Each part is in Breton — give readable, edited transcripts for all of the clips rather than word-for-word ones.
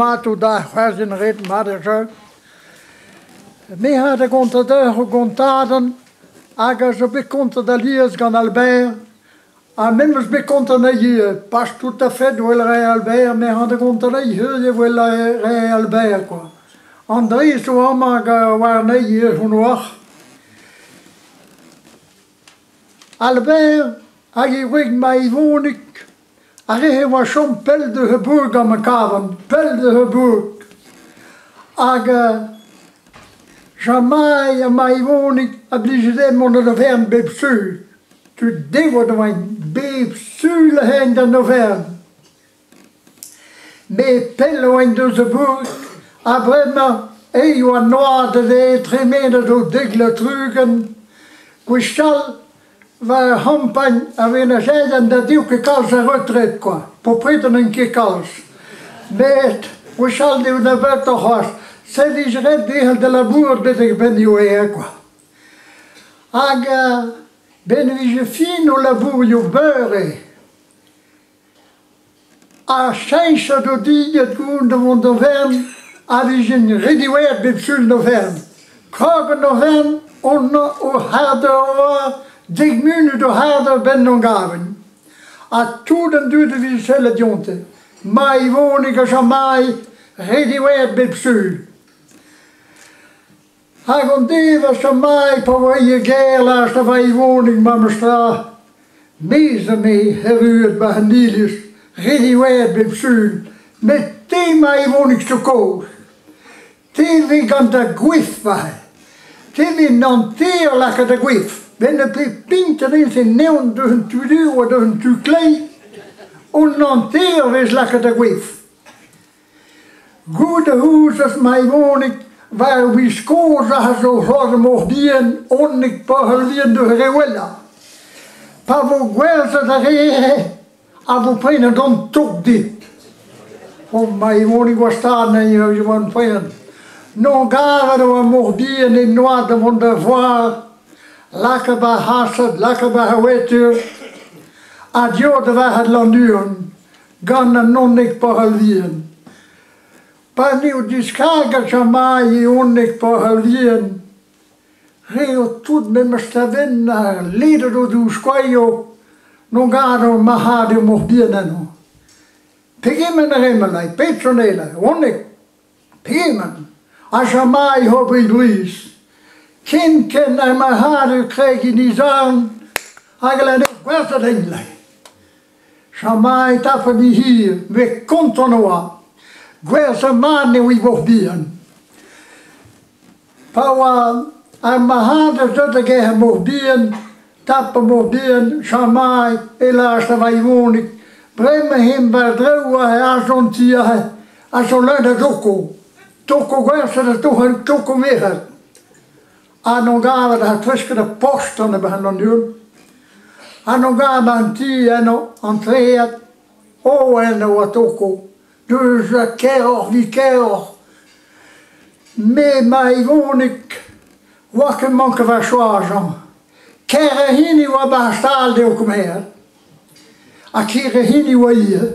Mat out da c'hoarzhin ret mat eo se. Me a da gontañ deoc'h ur gontadenn hag a zo bet kontet alies gant Albert ha me 'm eus bet kontet anezhi pas tout à fait 'vel re Albert met a da gontañ anezhi neuze evel re Albert kwa. An deiz zo amañ hag warnezhi ivez hon oar. Albert hag e wreg Maïvonig Ar re-se a oa chom pell deus ar bourk gant ma kavan, pell deus ar bourk. Hag Jañ-Mai ha Maïvonig a blije dezhe mont d'an oferenn bep sul. Tud devot e oaint, bep sul ec'h aent d'an oferenn. Met pell e oaint deus ar bourk ha bremañ eh oa noazh dezhe tremenet o dek vloaz tri-ugent. Gwechall Va c'hampagn a venajenn na deu ket kalz a retred kwa, bepred n'int ket kalz. Met gwechall eo nebeutoc'h c'hoazh, servij ret dezhañ da labourat betek benn diwezhañ kwa. Hag 'benn e vije fin o labourioù beure ha cheñchet o dilhad goude da vont da oferenn a vijent re diwezhat bep sul d'oferenn. Krog an oferenn on o c'hard-eur oa dek munut o c'hard-eur 'benn hon gaven. Ha tout an dud a vije sellet dionte. Maïvonig ha Jean-Maï re diwezhat bep sul. Hag an devezh Jean-Maï pa oa e gêr lâret da Vaïvonig memes tra. Me zo me erruet 'ba an iliz, re diwezhat bep sul, met te Maïvonig zo kozh. Te 'vez gant da goef aze. Te 'vez an hanter lakaat da goef. 'Benn e pe pint anezhe neon deus an tu du ha deus an tu kleiz, an hanter 'vez lakaet da goef. Goude ouzh Maïvonig war ur wiz kozh a zo c'hoazh mor bihan onnik poc'hell vihan deus ar re wellañ. Pa vo gwerzhet ar re a vo prenet an tog dit. O Maïvonig oa stad anezhi e oan prenet. N'on gavet e oa mor bihan en oad da vont da foar, lakaet ar c'hased, lakaet ar wetur, ha diot da varc'had Lannuon. Gant an unnek poc'hell vihan. Pa n'eo diskarget Jañ-Mai e unnek poc'hell vihan, re eo tout memes tavenn ha ledet o douz skoaio n'o gado marc'had eo moc'h bihan eno. Pegement a remen, pet sonela, unnek, pegement, ha Jañ-Mai ober e briz. Ken ken ar marc'had eo kregiñ e zorn hag a eo gwerzhet eñ. Chamañ tapet he hir, met kontant oa. Gwerzhañ mat eo e voc'h bihan. Pa oa ar marc'had deut da gerc'hat moc'h bihan, tap ar moc'h bihan, Chamañ e lâras da Vaïvonig, bremañ hemañ war-dro aze aze ti aze, a zo leun a doko. Toko gwerzhet ha toko merc'hed. Ha n'on gavet ha treusket ar post an e-barzh an dud. Ha n'on gavet an ti eno, antreet, o eno oa toko, deus kaeroc'h 'vit kaeroc'h. Me ma Ivonig 'oa ket manket va choaz hañ. Kaer hini 'oa 'ba ar stal dezho komer. Ha kaer hini 'oa ivez.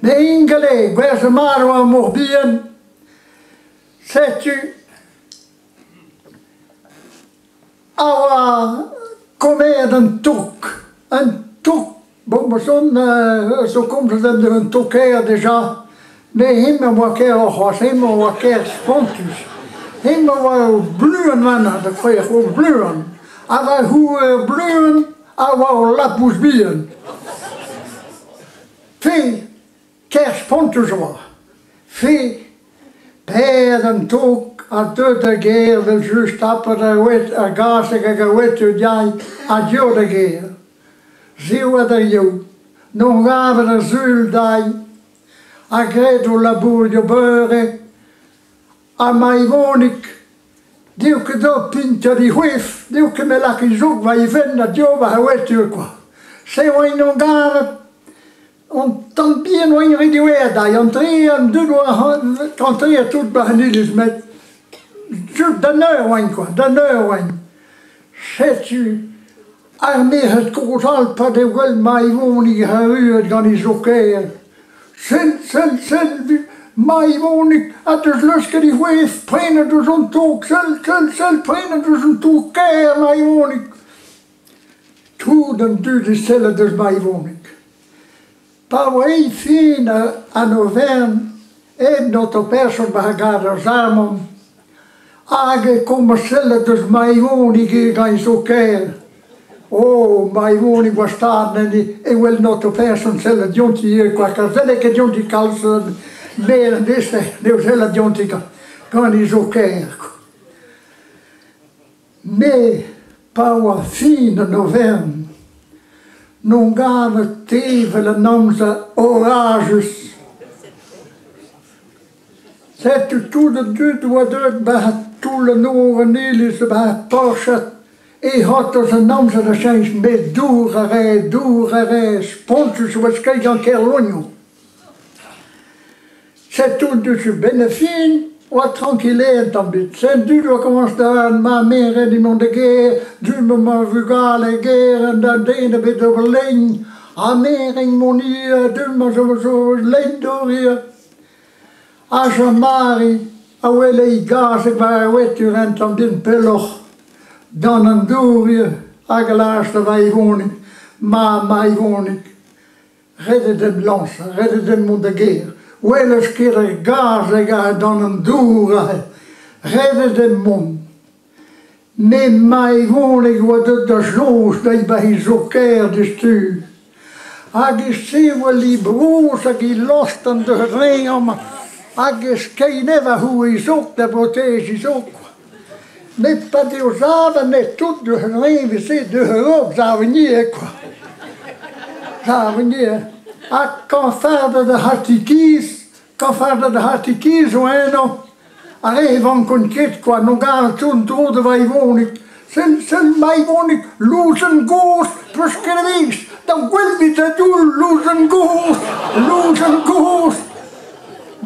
Me ingal eo, gwerzhet mat 'oa ar moc'h bihan. Setu A oa komeret an tok, an tok, bon ma son zo komzet un toker deja, met hemañ a oa kaeroc'h c'hoazh, hemañ a oa ker spontus. Hemañ a oa ur bluenn warnañ da skouer, ur bluenn. Ha va ur bluenn a oa ul lapous bihan. Fe, Ker spontus e oa. Fe, paeet an tog ha deuet da gêr evel-just tapet ar gazeg hag ar wetur dezhañ ha deuet da gêr. Ziwezhat ar yaou, n'on gavet ar sul dezhañ ha graet o labourioù beure ha Maïvonig n'eo ket dav pintat he c'hoef, n'eo ket me lak he zoug war he fenn ha dezhañ war ar wetur kwa. Se 'oa en gavet An tamm bihan oa re diwezhat ha antre an dud oa antreet tout 'ba an iliz met just d'an eur oaint kwa, d'an eur oaint. Setu ar merc'hed kozh all pa 'deo gwell Maïvonig erruet gant he zoker. Sell, sell, sell, Mai-Ivonig a deus leusket he c'houez, prenet deus an tog, sell, sell, sell, prenet deus an tog kaer, Mai-Ivonig. Tout an dud e sellet deus Mai-Ivonig. Pa oa aet fin an overn, aet an aotrou person war gad ar sarmon, hag e kommas sellet deus Mai-Ivonig eo gant zo kaer. Oh, Mai-Ivonig oa stad en e wel an aotrou person sellet dionti ivez kwa, kar selle ket dionti kalz mel an deiz-se, n'eo sellet dionti gant he zo kaer. Me, pa oa fin an overn, n'on gavet tevel an amzer orajus. Setu tout an dud oa deuet 'ba toull an nor an iliz 'ba ar porched e c'hortoz an amzer da cheñch met dour a rae, dour a rae, spontus e oa skeiñ gant Kerlogno. Setu deus benn ar fin oa trankilaet tamm ebet. Sent dud oa komañs da ma merc'hed emañ da gêr, du-mañ ma vugale gêr, an den ebet d'ober lein, ha me 'renk mont ivez, du-mañ zo zo lein d'ober ivez. Ha Jean-Mari a wele e gazeg war ar wetur un tamm din pelloc'h, gant an dour ivez, hag a lâras da Vaivoneg, ma Maivoneg. Ret eo dimp lañsañ, ret eo dimp mont da gêr. Welez ket ar gazeg aze gant an dour aze. Ret eo dimp mont. Me Maivoneg oa deuet da soñj dezhi 'ba he zoker diouzhtu. Hag e sevel he brozh hag he lost an dra amañ hag e skeiñ war he zok da brotejiñ he zok. Met pa deo savet n'eo tout deus an dreñv-se deus a-raok savet kwa. Savet Ha kañfarded ar c'hatikiz, kañfarded ar c'hatikiz zo eno. Ar re vankont ket kwa, n'o garet tout dro da Vaivoneg. Sell, sell Maivoneg, louzenn gozh, 'peus ket a vezh. Da welvit da doull, louzenn gozh, louzenn gozh.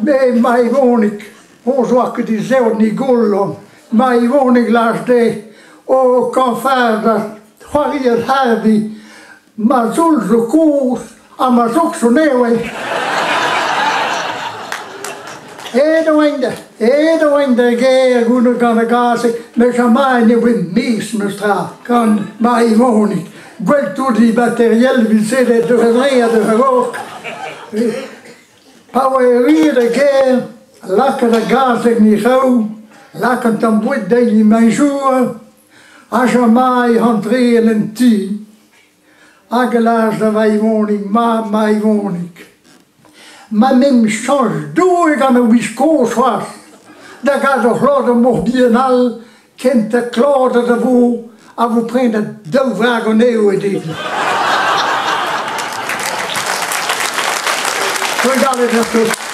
Me Maivoneg, Hoñ oa ket e zeod ni goll Maivoneg lâr dezhe o kañfard ha c'hoariet hardi ma zoull zo kozh ha ma zok zo nevez. Aet oaint aet oaint da gêr goude gant ar gazeg met jamai ne voe mez memes tra gant Maivoneg. Gwell tout he materiel evit sellet deus a-dreñv ha deus a-raok. Pa oa erruet er gêr, lakaet ar gazeg en he c'hraou, lakaet an tamm boued dezhi mañ-jour, ha Jean-Mai antreel en ti. Hag e lâras da Vaivoneg, ma Maivoneg, ma 'm chañch Doue gant ar wiz kozh c'hoazh, da gas ur c'hlodenn moc'h bihan all, kentañ klodet a vo, a vo prenet daou vrag anezho dezhi. Trugarez a tous.